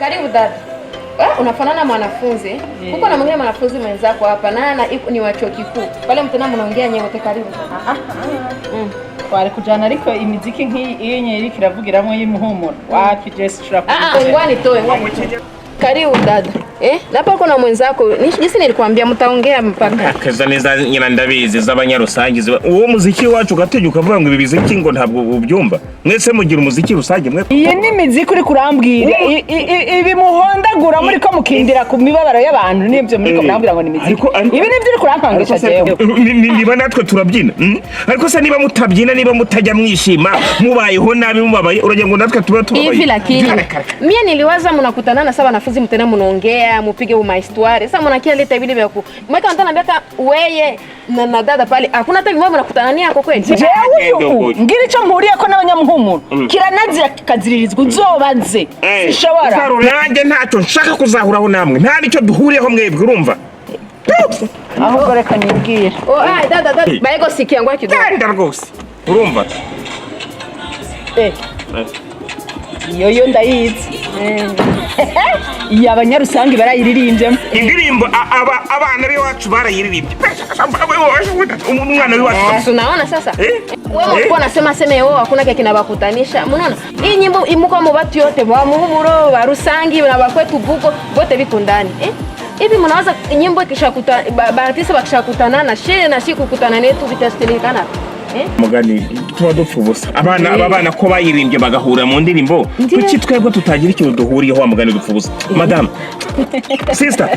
Karibu dada. Eh, unafanana mwanafunzi. Huko na mwingine mwanafunzi mwenzako hapa na ni wa chuo kikuu. Pale mtena mnaongea nyewe wote, karibu. Twari kujana, ariko imiziki nk'iyi iyo nyene iriko iravugiramwo y'umuhumuro wapi, je sinshobora Ah, kubigira. ngoja nitoe, ngoja nitoe. Karibu dada. Eh, na hapa uko na mwenzako. Ni jinsi nilikwambia mtaongea mpaka. Kaza neza nyina, ndabizi z'abanyarusangi uwo muziki wacu ugatega ukavuga ngo ibi biziki ngo ntabwo ubyumva. Mwese mugira umuziki rusange mwe. Iyi ni imiziki uri kurambwira ibi muhondagura muri ko mukindira ku mibabaro y'abantu, nibyo muri ko murambwira ngo ni imiziki? Ibi nibyo uri kurampangisha jewe? Niba natwe turabyina, Ariko se niba mutabyina, niba mutajya mwishima, mubayeho nabi, mubabaye, uragira ngo natwe tuba tubabaye? Hivi lakini mie niliwaza mnakutanana sasa wanafunzi, mtena mnaongea, mupige uma histoire. Sasa mnakia leta vile vya ku. Mweka nataka niambia weye na dada pale hakuna hata vimoja mnakutanania kwa kweli. Jewe uyu ngira ico mpuriyeko n'abanyamuhumuro kiranazira kikaziririzwa, uzobaze, sinshobora. Nanjye ntacyo nshaka kuzahuraho namwe, nta nicyo duhuriyeho mwebwe, urumva? Ahubwo reka nibwire. Oh, ah, dada dada. Baego sikia, ngoja kidogo. Genda rwose, urumva? Eh, iyo yo ndayizi, iyi abanyarusangi barayiririmbyemo. Indirimbo abana b'iwacu barayiririmbye, umwana w'iwacu. Tunaona sasa. Eh? Wewe ulikuwa unasema sema wao hakuna kile kinabakutanisha. Mnaona? Hii nyimbo imuko mu batu yote wa muhumuro, wa Rusangi na bakwetu buko bote biko ndani. Eh? Hivi mnawaza nyimbo ikishakuta baartiste bakishakutana na shile na shi kukutana netu vitashtilikana. Eh? Mugani tuba dupfa ubusa. Abana aba bana ko bayirimbye bagahura mu ndirimbo, kuki twebwe tutagira ikintu duhuriyeho? Wa mugani dupfa ubusa, madamu, sister.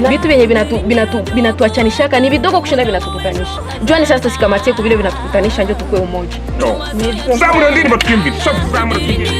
Vitu vyenye binatuachanishaka ni vidogo kushinda vinatukutanisha. Juani sasa tusikamatie ku vile vinatukutanisha ndio tukue umoja. No. Zamura ndirimbo twiyumvire, zamura twiyumvire.